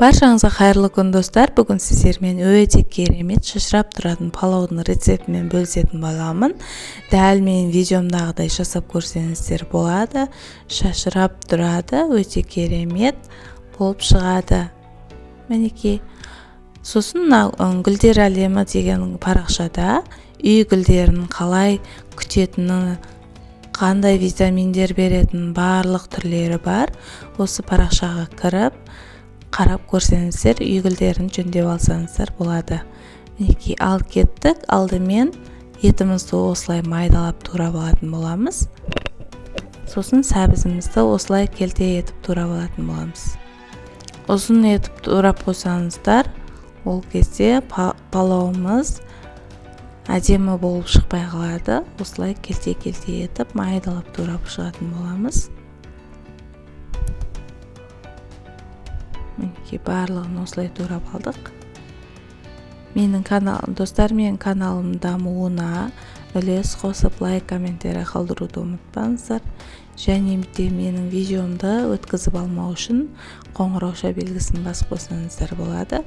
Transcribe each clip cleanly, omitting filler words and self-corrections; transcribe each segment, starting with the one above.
Баршаңызға қайырлы күн, достар! Бүгін сіздермен өте керемет шашырап тұратын палаудың рецептімен бөлісетін боламын. Дәл менің видеомдағыдай жасап көрсеңіздер болады. Шашырап тұрады, өте керемет болып шығады. Мінекей. Сосын мына «Гүлдер әлемі» деген парақшада үй гүлдерін қалай күтетіні, қандай витаминдер беретінін, барлық түрлері бар. Осы парақшаға кіріп қарап көрсеңіздер, үй гүлдерін жөндеп алсаңыздар болады. Мінекей, ал кеттік. Алдымен етімізді осылай майдалап турап алатын боламыз. Сосын сәбізімізді осылай келте етіп турап алатын боламыз. Ұзын етіп турап қойсаңыздар, ол кезде палауымыз әдемі болып шықпай қалады. Осылай келте келте етіп майдалап турап шығатын боламыз. Мінекей, барлығын осылай турап алдық. Менің канал, достар, менің каналым дамуына үлес қосып, лайк, комментарий қалдыруды ұмытпаңыздар. Және де менің видеомды өткізіп алмау үшін қоңырауша белгісін басып қойсаңыздар болады.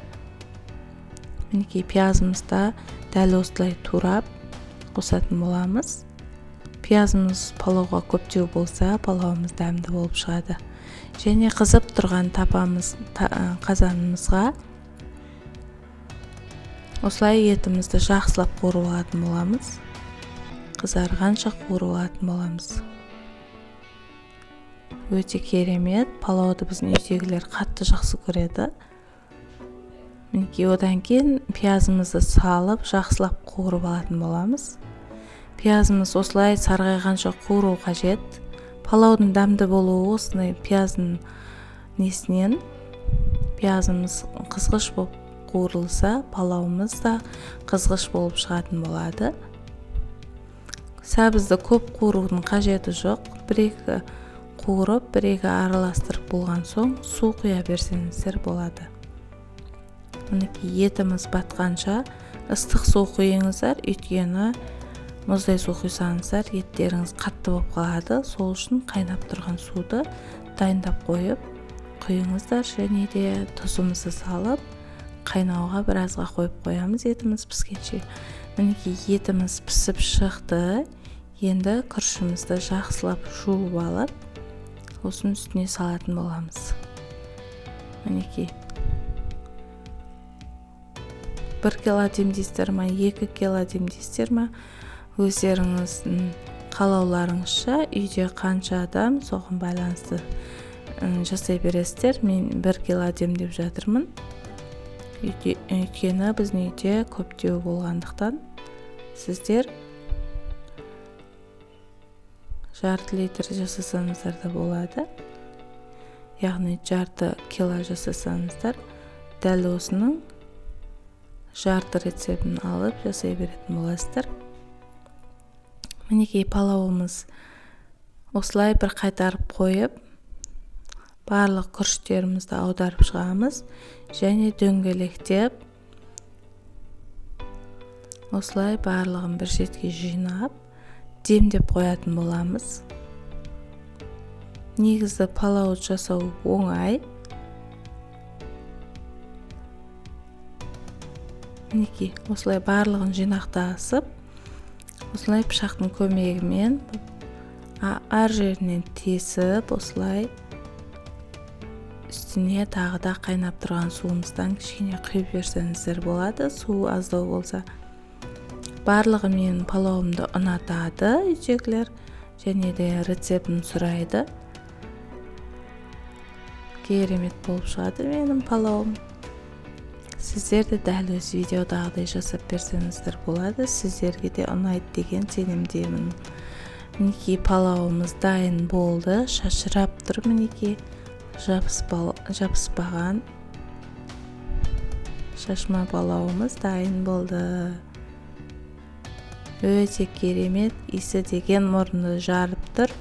Мінекей, пиязымызды дәл осылай турап қосатын боламыз. Пиязымыз палауға көптеу болса, палауымыз дәмді болып шығады. Және қызып тұрған табамыз, қазанымызға осылай етімізді жақсылап қуырып алатын боламыз. Қызарғанша қуырып алатын боламыз. Өте керемет палауды біздің үйдегілер қатты жақсы көреді. Мінекей, одан кейін пиязымызды салып, жақсылап қуырып алатын боламыз. Пиязымыз осылай сарғайғанша қуыру қажет. Палаудың дәмді болуы осындай пияздың несінен. Пиязымыз қызғыш болып қуырылса, палауымыз да қызғыш болып шығатын болады. Сәбізді көп қуырудың қажеті жоқ. Бір екі қуырып, бір екі араластырып болған соң, су құя берсеңіздер болады. Мінекей, етіміз батқанша ыстық су құйыңыздар, өйткені мұздай су құйсаңыздар, еттеріңіз қатты болып қалады. Сол үшін қайнап тұрған суды дайындап қойып құйыңыздар. Және де тұзымызды салып, қайнауға біразға қойып қоямыз, етіміз піскенше. Мінекей, етіміз пісіп шықты. Енді күрішімізді жақсылап жуып алып, осының үстіне салатын боламыз. Мінекей, 1 кило дейсіздер ма, 2 кило дейсіздер ма, өздеріңіздің қалауларыңызша, үйде қанша адам, соған байланысты жасай бересіздер. Мен 1 кило деп жатырмын, өйткені біздің үйде көптеу болғандықтан. Сіздер жарты литр жасасаңыздар да болады, яғни жарты кило жасасаңыздар, дәл осының жарты рецептін алып жасай беретін боласыздар. Мінекей, палауымыз осылай бір қайтарып қойып, барлық күріштерімізді аударып шығамыз және дөңгелектеп, осылай барлығын бір шетке жинап, демдеп қоятын боламыз. Негізі палау жасау оңай. Мінекей, осылай барлығын жинақтасып, осылай пышақтың көмегімен әр жерінен тесіп, осылай үстіне тағы да қайнап тұрған суымыздан кішкене құйып жіберсеңіздер болады, су аздау болса. Барлығы менің палауымды ұнатады үйдегілер және де рецептін сұрайды. Керемет болып шығады менің палауым. Сіздер де дәл өз видеодағыдай жасап берсеңіздер болады, сіздерге де ұнайды деген сенімдемін. Мінекей, палауымыз дайын болды, шашырап тұр. Мінекей, жабыспаған шашма палауымыз дайын болды. Өте керемет, иісі деген мұрынды жарып тұр.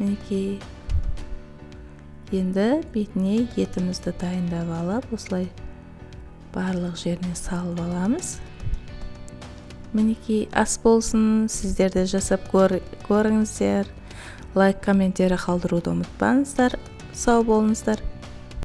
Мінекей, енді бетіне етімізді дайындап алып, осылай барлық жеріне салып аламыз. Мінекей, ас болсын! Сіздер де жасап көріңіздер. Лайк, комментарий қалдыруды ұмытпаңыздар. Сау болыңыздар!